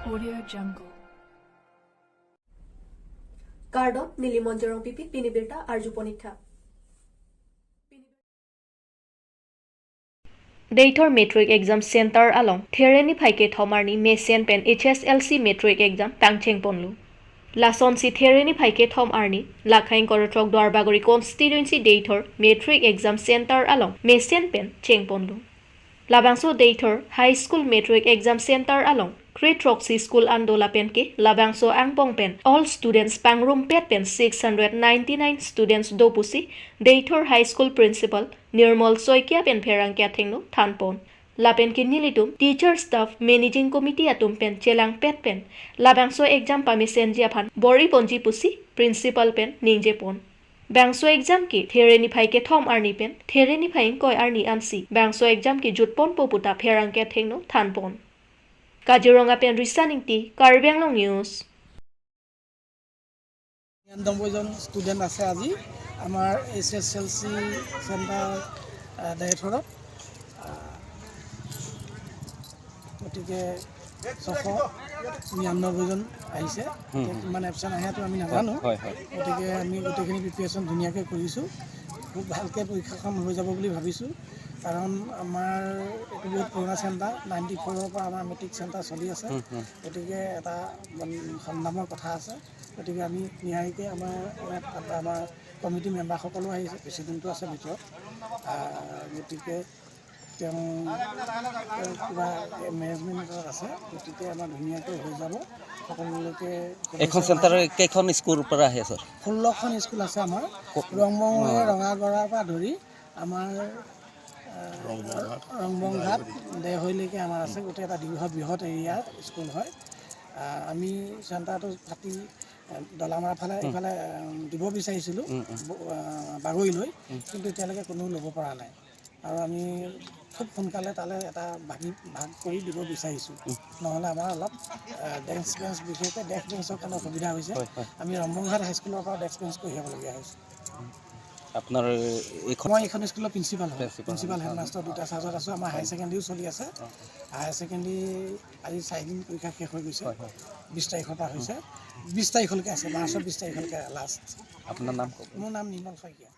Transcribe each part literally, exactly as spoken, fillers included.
Audio Jungle. Kardom, neli Monjorong Pipi, pini birta arju ponikha. Deithor Matric Exam Center along There niphai kethom arni mesen pen H S L C Matric Exam pangcheng ponlo. Lasonsi There niphai kethom arni Lakhaing Korotrok Duarbagori Constituency Deithor Matric Exam Center along mesen pen cheng ponlo. Labangso Deithor High School Matric Exam Center along kre-throksi school an do lapen ke labangso angbong pen all students pangrumpet pen six hundred ninety-nine students do pusi Deithor High School Principal Nirmal Saikia pen pherangke athengno thanpon. Lapen ke nelitum teacher, staff, managing committee atum pen chelangpet pen labangso exam pamesenji aphan bor-i ponji pusi principal pen ningjepon. Bangso exam ke There niphai kethom arni pen There niphai ingkoi arni ansi bangso exam kejut ponpo pu ta pherangke athengno thanpon. Kaziranga pen Risa Ingti, Karbi Anglong News. নিৰান্নব্বৈ জন ষ্টুডেণ্ট আছে আজি আমাৰ H S এল C centre, আহ, ডাইৰেক্টৰত। আহ, গতিকে ছশ নিৰান্নব্বৈ জন আহিছে। হুম, হুম। কিমান এবচেণ্ট আহে, সেইটো আমি নাজানো। হয়, হয়। গতিকে আমি গোটেইখিনি প্ৰিপেৰেশ্যন ধুনীয়াকৈ কৰিছোঁ। খুব ভালকৈ পৰীক্ষাখন হৈ যাব বুলি ভাবিছোঁ, কাৰণ আমাৰ এইটো বহুত পুৰণা চেণ্টাৰ, নাইণ্টি ফ'ৰৰ পৰা আমাৰ মেট্ৰিক চেণ্টাৰ চলি আছে। হুম, হুম। গতিকে এটা, উম, সন্ধানৰ কথা আছে। গতিকে আমি নিয়াৰিকৈ আমাৰ ইয়াত আমাৰ কমিটি মেম্বাৰসকলো আহিছে, প্ৰেচিডেণ্টো আছে ভিতৰত। আহ, গতিকে তেওঁ, তেওঁ কিবা মেনেজমেণ্টত আছে, গতিকে আমাৰ ধুনীয়াকৈ হৈ যাব। সকলোকে এইখন চেণ্টাৰ কেইখন স্কুলৰ পৰা আহে, ছাৰ? ষোল্লখন স্কুল আছে আমাৰ। ক-, ৰংমং হৈ অ। ৰঙাগড়াৰ পৰা ধৰি আমাৰ, আহ, ৰংমং ঘাট। ৰংমং ঘাট, দেহৈলৈকে আমাৰ আছে। গোটেই এটা দীঘল বৃহৎ এৰিয়া স্কুল হয়। আহ, আমি চেণ্টাৰটো ফাটি, আহ, দলামাৰা ফালে, উম। ইফালে, আহ, দিব বিচাৰিছিলোঁ, উম, উম। ব-, আহ, বাগৰিলৈ, উম। কিন্তু এতিয়ালৈকে কোনো ল'ব পৰা নাই। আৰু আমি খুব সোনকালে তালৈ এটা ভাগি, ভাগ কৰি দিব বিচাৰিছোঁ। উম। নহ'লে আমাৰ অলপ, আহ, ডেস্ক বেঞ্চ, বিশেষকৈ ডেস্ক বেঞ্চৰ কাৰণে অসুবিধা হৈছে। হয়, হয়। আমি ৰংমং ঘাট হাইস্কুলৰ পৰা ডেস্ক বেঞ্চ কঢ়িয়াবলগীয়া হৈছে। আপোনাৰ এইখন মই এইখন স্কুলৰ প্ৰিন্সিপাল হয়। প্ৰিন্সিপাল প্ৰিন্সিপাল হয়। হেডমাষ্টাৰ দুটা চাৰ্জত আছোঁ। আমাৰ হায়াৰ ছেকেণ্ডেৰীও চলি আছে। অ। হায়াৰ ছেকেণ্ডেৰী আজি চাৰিদিন পৰীক্ষা শেষ হৈ গৈছে। হয়, হয়। বিছ তাৰিখৰ পৰা হৈছে। বিছ তাৰিখলৈকে আছে, মাৰ্চৰ বিছ তাৰিখলৈকে লাষ্ট। আপোনাৰ নাম কওক। মোৰ নাম নিৰ্মল Saikia.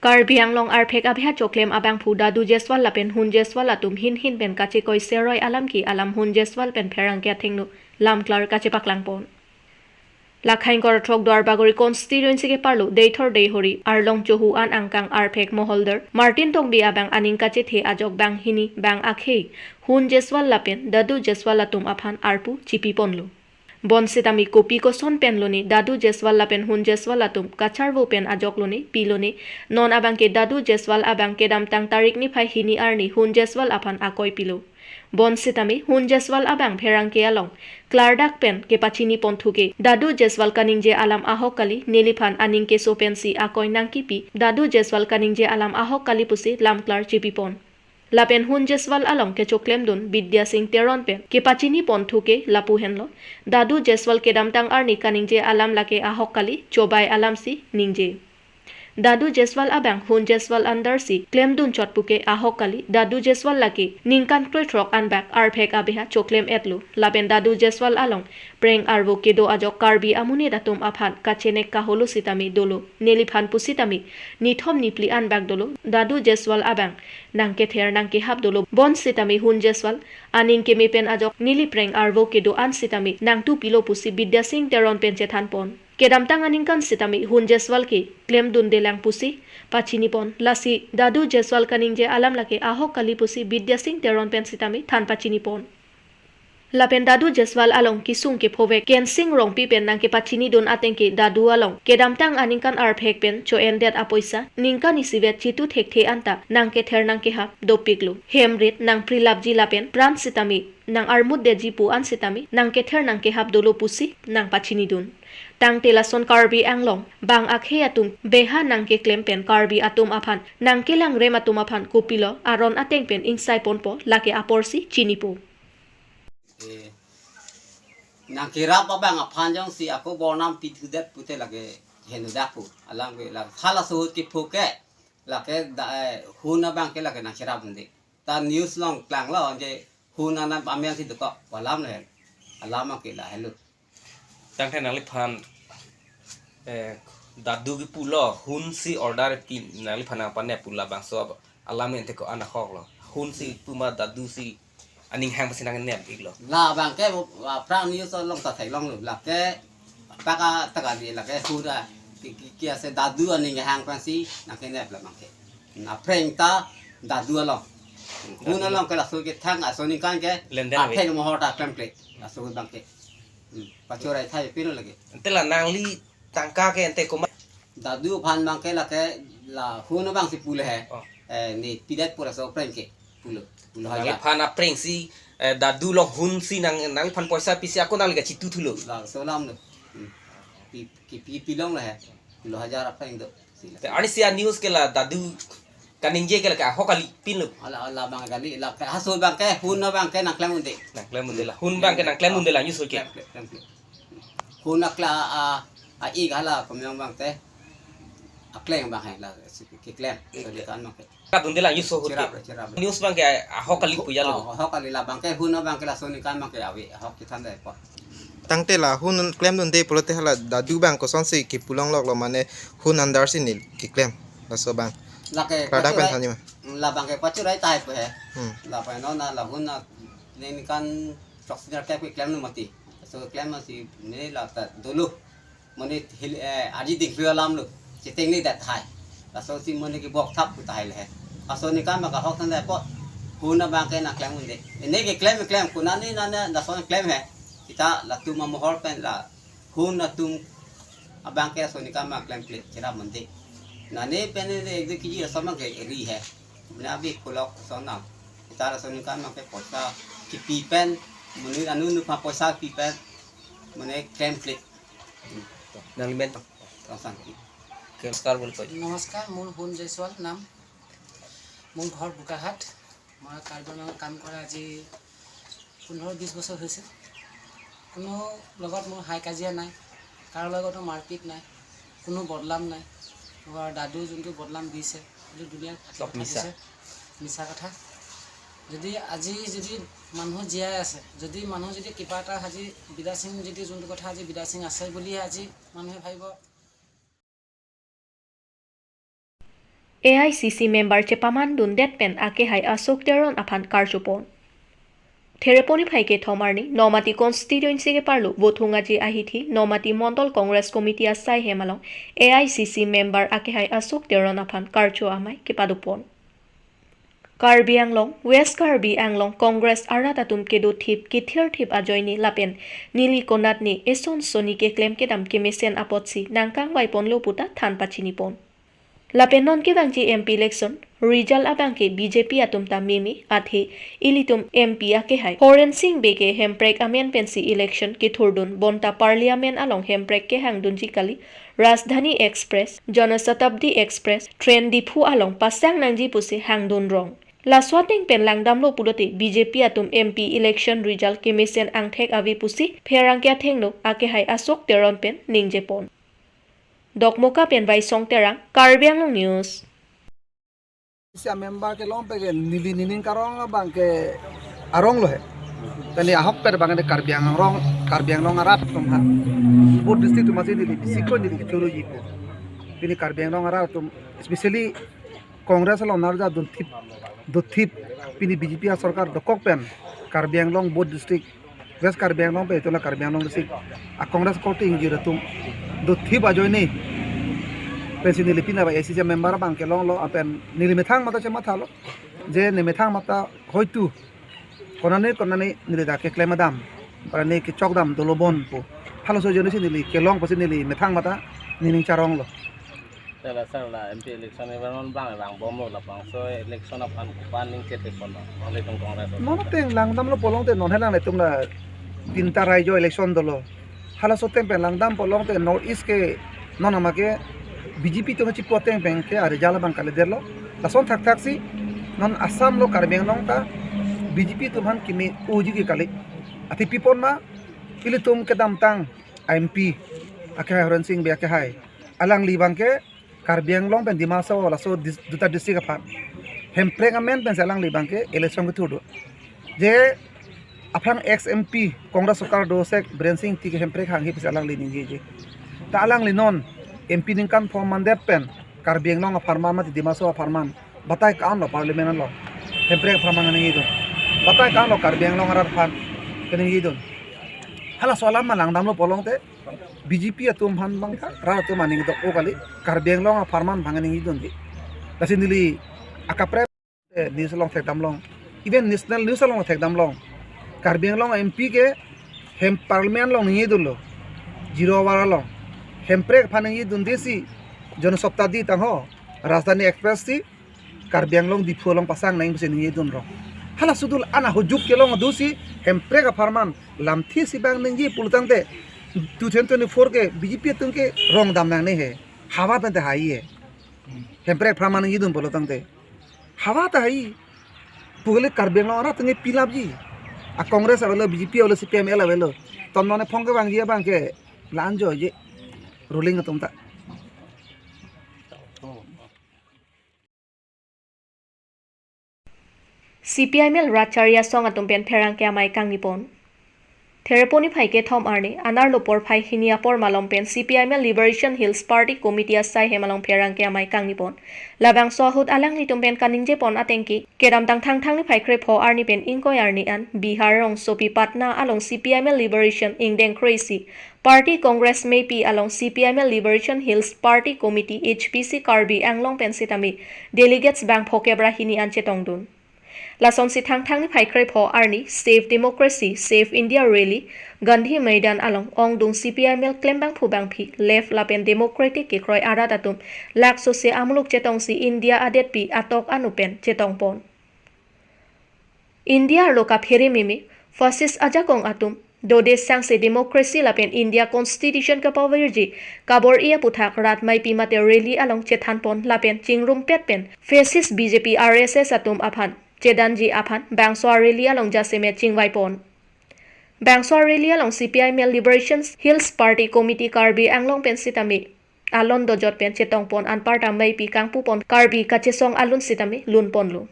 Karbi Anglong arphek abiha choklem abangphu Dadu Jaiswal lapen Hun Jaiswal atum hinhin pen kachekoi seroi alam ke alam Hun Jaiswal pen pherangke athengno lamklar kachepaklangpon. Lakhaing Korotrok Duarbagori constituency keparlo Deithor Deihori arlong chohu an angkang arphek moholdar Martin Tokbi abang aning kachethe ajok banghini bang akhei Hun Jaiswal lapen Dadu Jaiswal atum aphan arpu chipiponlo. Bonsitame kopi koson pen lone Dadu Jaiswal lapen Hun Jaiswal atum kacharvo pen ajok lone pilone, non abangke Dadu Jaiswal abang kedamtang tarik niphai hini arni Hun Jaiswal aphan akoi pilo. Bonsitame Hun Jaiswal abang pherangke along klardak pen kepachini ponthu ke Dadu Jaiswal kaningje alam ahok kali, neliphan aning keso pensi akoi nangkipi, Dadu Jaiswal kaningje alam ahok kali pusi lamklar chipipon. Lapen Hun Jaiswal along kechoklemdun Bidya Sing Teron pen kepachini ponthu ke lapu henlo, Dadu Jaiswal kedamtang arni kaningje alam lake ahok kali, chobai alamsi ningje. Dadu Jaiswal abang Hun Jaiswal under si klemdun chot puke ahok kali, Dadu Jaiswal lake ningkan kroi throk anbak arphek abeha choklem etlo. Lapen Dadu Jaiswal along preng arvo kedo ajok Karbi amonit atum aphan kachenek kaholo sitame dolo. Neliphan pusitame nithom niphli anbak dolo. Dadu Jaiswal abang nangkether nangkehap dolo. Bonsitame Hun Jaiswal aning keme pen ajok neli preng arvo kedo an sitame nangtupilo pusi Bidya Sing Teron pen chethanpon. Kedamtang aningkan sitame Hun Jaiswal ke klemdundelang pusi pachinipon. Lasi Dadu Jaiswal kaningje alam lake ahok kali pusi Bidya Sing Teron pen sitame than pachinipon. Lapen Dadu Jaiswal along kesung kephovek Kensing Rongpi pen nangkepachinidun ateng ke Dadu along kedamtang aningkan arphek pen cho-endet apoisa ningkan isivet chitu thekthe anta nangkether nangkehap dopiklo. Hem rit nangprilapji lapen pran sitame nang-armutdetji pu an sitame nangkether nangkehap dolo pusi nangpachinidun. Tangte lason Karbi Anglong bang akhei atum beha nangkeklem pen Karbi atum aphan nangkelangrem atum aphan kopilo aron ateng pen ingsaiponpo, lake aporsi chinipo. Eh, nangkerap abang aphan jongsi ako bornam pithudet pute lake henudakpo. Alam ke la hala suhut kepho ke lake da, eh, Hun abang ke lake nangkerap unde. ta news along klanglo je hun anat amen si dokok pu alam lo hen. Alam abangke lahelo. Tangte nangliphan, eh, dadu kipulo, hun si order pi nangliphan nangpanep pu labangso alam ente ko-an ahok lo. Hun si pu ma dadu si aning hang pasi nangnep iklo. Labangke, aphrang news along ta theklonglo. Lake taka taka di lake hun a ki, ki, ki ase dadu aning hang pasi nangkenep labangke. Na prank ta dadu along. Hun along ke laso kethang aso aningkan ke. Lenden ave. Atheng mohor ta klemkle. Laso abangke. Hmm. Pachorai thai pino lagi. Ante la nangli tangka ke ante koma. Dadu aphan abangke lake la hun abang si pulo he. Oh. Eh, ne pidet pu laso prank ke. Pulo. Pulo hajar. Nangliphan a prank si, eh, dadu along hun si nang, nangliphan poisa pisi ako nangli kachituthulo. Laso alam lo. Hmm. Pi, kipi pilonglo he. Pulo hajar a prank do. Sila. Te arnisi a news ke la dadu kaningje ke la ke ahok kali pinlo. Ala, ala abang kali, la ke haso abangke, hun abangke nangklem un-e. Nangklem un-e la. Hun abangke nangklem un-e la news ke. Klem, klem, klem, klem. Hun akla a, a ik hala pemyong abangte. Aklem abang he la si keklem. So di kan abangke. Kadun de la news ho. Chirap, chirap. News abangke ahok kali pu ya lo. Oh, ahok kali labangke hun abangke laso aningkan abangke ave, ahok kethan dai po. Tangte la hun klemdunde pulote hala dadu abang kosonsi kipulongloklo mane hun andar si ne keklem laso abang. Lake ladak pen pachorai, thanji ma. Labangke pachorai tahai pu he. Hmm. Lapen non la hun aningkan sok sinar ke keklem nu mati. So keklem masi ne la ta dolo. Monit hil, eh, aji dingklu alam lo. Chiteng ni dat hai. Laso si monit kebok thap pu tahai le he. Laso aningkan abang ahok than dai po. Hun abangke nangklem un-e. Ne keklem, klem. Konane nane laso klem he. Sita latum amohor pen la. Hun atum abangke laso aningkan abang klemkle. Chirap mandi. Nane pen ne ek dui kiji laso abangke ri he. Bina bi kolok sonam. Sita laso aningkan abangke poisa kipi pen. Monit anu nu pa poisa pi pen. Monit klemkle. Nangli men? Rongsan. নমস্কাৰ বুলি কয়। নমস্কাৰ, মোৰ হুন জয়ছোৱাল নাম। মোৰ ঘৰ বোকাহাট। মই কাৰ্বি আংলঙত কাম কৰা আজি পোন্ধৰ বিশ বছৰ হৈছে। কোনো লগত মোৰ হাই কাজিয়া নাই, কাৰো লগতো মাৰপিট নাই, কোনো বদলাম নাই। মোৰ দাদু যোনটো বদলাম দিছে, সেইটো দুনীয়াত ফাঁকি চব কথা মিছা। দিছে, মিছা কথা। যদি আজি যদি মানুহ জীয়াই আছে, যদি মানুহ যদি কিবা এটা আজি বিদ্যা সিং যদি যোনটো কথা আজি বিদ্যা সিং আছে বুলিহে আজি মানুহে ভাবিব। A I C C member chepamandundet pen akehai Ashok Teron aphan karjupon. Thereponi phai kethom arni Nomati constituency keparlo Vothung Aji ahithi Nomati Mondol Congress Committee asai hem along A I C C member akehai Ashok Teron aphan karcho amei kepadopon. Karbi Anglong, West Karbi Anglong Congress arat atum kedothip kethirthip ajoine lapen neli konatne eson soni keklem kedam kemesen apotsi nangkangvaiponlo puta than pachinipon. Lapen non kevangji M P election result abangke B J P atum ta meme athe ilitum M P akehai Horensing Bey ke Hemprek amen pensi election kethurdun bonta Parliament along Hemprek kehangdunji kali Rajdhani Express, Jana Shatabdi Express, train Diphu along pasang nangji pusi hangdun rong. Laso ateng pen langdamlo pulote B J P atum M P election result kemesen angthek ave pusi pherangke athengno akehai Ashok Teron pen ningjepon. Dokmoka pen Vaisong Terang, Karbi Anglong News. Isi a member kelong pegen neli nining karong abangke arong lo he. Tani ahok per abangke Karbi Anglong, Karbi Anglong arat atum ha. Both district atum asi neli, siko neli choro jipo. Pini Karbi Anglong arat atum, especially Congress along narja dunthip, dothip, pini B J P a sorkar dokok pen Karbi Anglong both district, West Karbi Anglong pen itola Karbi Anglong district a Congress korte ingjir atum dothip ajoine pensi neli pini A I C C member abangke longlo, apen neli methang mata chemathalo je ne methang mata hoitu konane konane neli dak keklem adam, konane kechokdam dolobon pu halaso ajoine si neli kelong pasi neli methang mata nining charonglo. Tela sir la M P election ever non bang bang bomlo, labangso election aphan kopi aning cheteponlo, non itum Congress. Non ateng langdamlo pulote non helang itum la tinta raijo election dolo. Halaso ateng pen langdam pulote North East ke non amake B J P atum chipo ateng pen ke a result abang kaliderlo. Lason thakthak si non Assam lo Karbi Anglong ta B J P atum aphan keme uji ke kali. Athe pipon ma ilitum kedamtang M P akehai Horensing Bey akehai. Alangli abangke Karbi Anglong pen Dima Hasao laso dis-, duta district aphan. Hemprek amen pensi alangli abangke election kethur do. Je aphrang ex M P Congress sorkar do sek Biren Singh Engti ke Hemprek hanghe pensi alangli ningjeje. Ta alangli non M P ningkan pho mandet pen Karbi Anglong apharman mati Dima Hasao apharman batai ko-an lo parliament along Hemprek apharman ningjedun. Batai ko-an lo Karbi Anglong arat aphan keningjedun. Halaso alam ma langdamlo pulote B J P atum aphan abangke rat atum aning dok-o kali, Karbi Anglong apharman abang ningjedunde. Lasi neli akaprek eh, news along thekdam long. Even national news along thekdam long. Karbi Anglong M P ke hem parliament along ningjedunlo. Zero hour along. Hemprek aphan ningjedunde si Jan Shatapdi tangho, Rajdhani Express si Karbi Anglong Diphu along pasang nangji pusi ningjedun rong. Halaso dul ana hujuk kelong adu si Hemprek apharman lamthe si abang ningje pulotangte two thousand twenty-four ke B J P atum ke rong dam nangne he. Hawa pente hai he. Hemprek apharman ningjedun pulotangte. Hawa ta hai. Pu kali Karbi Anglong arat atum ke pilapji. A Congress avelo, B J P avelo, C P I M L avelo. Ton mane phong kevangji abangke la-an joje. Ruling atum ta. C P I M L rat chari asong atum pen pherangke amei kangnipon. Thereponi phai kethom arni, anerlo porphai hini apor malom pen C P I M L Liberation Hills Party Committee asai hem along pherangke amei kangnipon. Labangso ahut alanglitum pen kaningjepon atengke, kedamtang Thangthang niphai krepho arni pen ingkoi arni an, Bihar rongsopi Patna along C P I M L Liberation ingdeng kre-isi Party Congress meipi along C P I M L Liberation Hills Party Committee, H P C, Karbi Anglong pen sitame delegates bang phokep ra hini an chetongdun. Lasonsi Thangthang niphai krepho arni Save Democracy, Save India Rally, Gandhi Maidan along ongdung C P I M L klembangphu bangphi, left lapen democratic kekroi arat atum laksose amuluk chetongsi India adetpi atok anu pen chetongpon. India arlo kaphere meme, fascist ajakong atum, dode sangse democracy lapen India Constitution kapavirji, kabor-i aputhak rat meipi mate rally along chethanpon lapen chingrumpet pen, fascist B J P R S S atum aphan chedanji aphan bangso a-rally along jasemet chingvaipon. Bangso a-rally along C P I M L Liberation Hills Party Committee Karbi Anglong pen sitame alon dojot pen chetongpon anparta meipi kangpupon Karbi kachesong alun sitame lunponlo.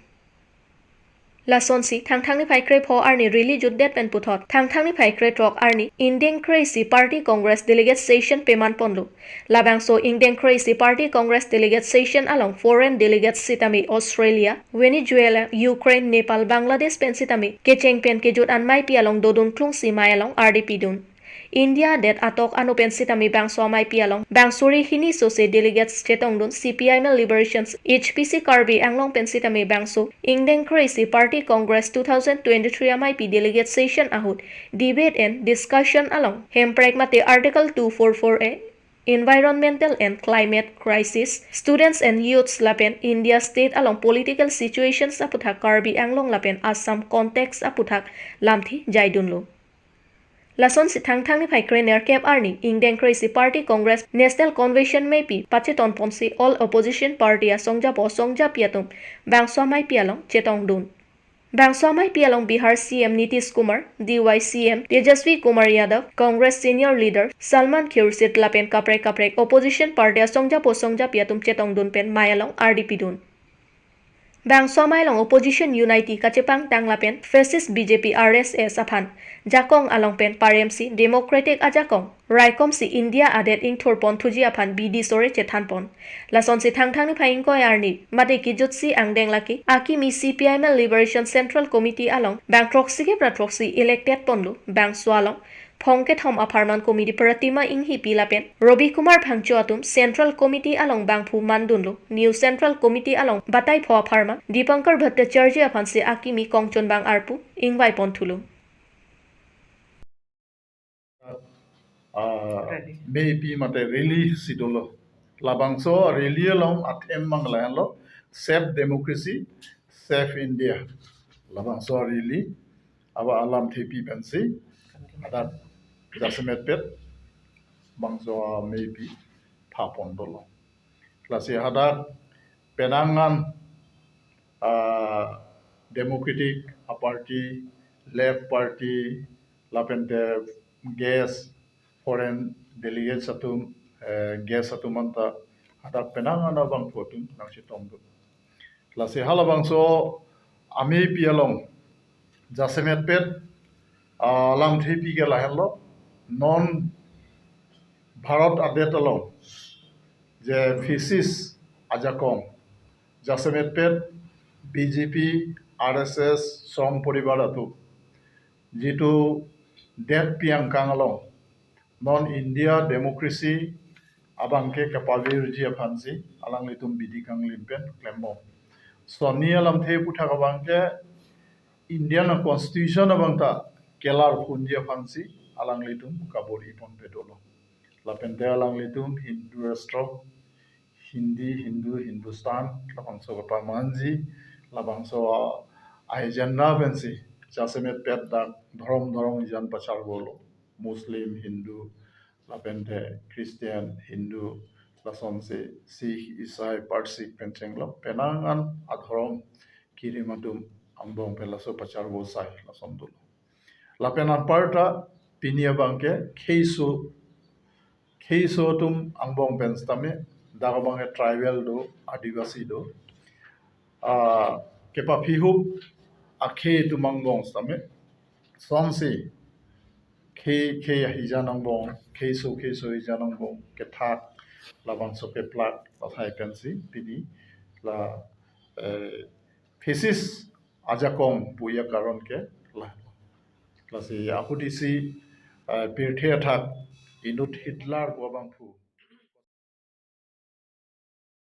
Lasonsi Thangthang niphai krepho arni rally jutdet pen puthot Thangthang niphai krethrok arni ingdeng kre-isi Party Congress Delegate Session pemanponlo. Labangso ingdeng kre-isi Party Congress Delegate Session along foreign delegates sitame Australia, Venezuela, Ukraine, Nepal, Bangladesh pen sitame kecheng pen kejut an meipi along dodun klungsi mei along ardi pidun. India adet atok anu pen sitame bangso ameipi along bang suri hini sose delegates chetongdun. C P I M L Liberation Hills H P C Karbi Anglong pen sitame bangso ingdeng kre-isi Party Congress two thousand twenty-three ameipi Delegate Session ahut debate and discussion along Hemprek mate Article two four four A, Environmental and Climate Crisis, Students and Youths lapen India State along Political Situations aputhak Karbi Anglong lapen Assam Context aputhak lamthe jaidunlo. Lasonsi Thangthang niphai krenerkep arni ingdeng kre-isi Party Congress National Convention meipi pachetonponsi all opposition party asongjapo asongjapi atum bangso ameipi along chetongdun. Bangso ameipi along Bihar C M Nitish Kumar, D Y C M Tejaswi Kumar Yadav, Congress senior leader Salman Khurshid lapen kaprek kaprek opposition party asongjapo asongjapi atum chetongdun pen mei along ardi pidun. Bangso amei along opposition unity kachepangtang lapen fascist B J P R S S aphan jakong along pen paremsi democratic ajakong raikomsi India adet ingthurpon thuji aphan bidi sore chethanpon. Lasonsi Thangthang niphai ingkoi arni mate kejutsi angdeng lake akimi C P I M L Liberation Central Committee along bang throksi kep ra throksi elected ponlo. Bangso along phong kethom apharman committee Pratima Enghipi lapen Robi Kumar Phangcho atum Central Committee along bangphu mandunlo. New Central Committee along batai pho apharman Dipankar Bhattacharjee aphansi akimi kongchon bang arpu ingvaipon thulo. Ah, meipi mate rally si dolo. Labangso rally along a-theme abang lahenlo, Save Democracy, Save India. Labangso rally aba alamthepi pensi hadak jasemetpet bangso ameipi phapon dolo. Lasi hadak penang an, ah, Democratic a-party, Left Party, lapente guest, foreign delegates atum, eh, guest atum anta hadak penang an abangphu atum nangchetongdun. Lasi halabangso amepi along jasemetpet, ah, lamthepi ke lahenlo. Non Bharat adet along je fascist ajakong jasemetpet B J P, R S S, Sangh Poribar atum jitu detpi angkang along non India democracy abangke kapavirji aphansi alanglitum bidi kanglim pen klembom. Sonni alamthe aputhak abangke Indian constitution abangta kelar phunji aphansi alanglitum kabor-i ponpe dolo. Lapente alanglitum Hindu rashtra, Hindi, Hindu, Hindustan, labangso kapamanji, labangso, ah, agenda pensi jasemetpet dak dhorom dhorom ijan pacharbolo. Muslim, Hindu, lapente Christian, Hindu, lasonsi Sikh, Isai, Parsik pen chenglok penang an adhorom kirim atum angbong pen laso pacharbo sai lason dolo. Lapen anparta pini abangke kheiso, kheiso atum angbong pen sitame, dak abangke tribal do, Adivasi do, ah, kepaphihup akhei atum angbong sitame, sonsi khei khei ahijan angbong, kheiso kheiso ahijan angbong kethak, labangso keplak, lahai pensi pini la, eh, fascist ajakong puya karon ke la. Lasi ahut isi, eh, pirthe athak inut Hitler pu abangphu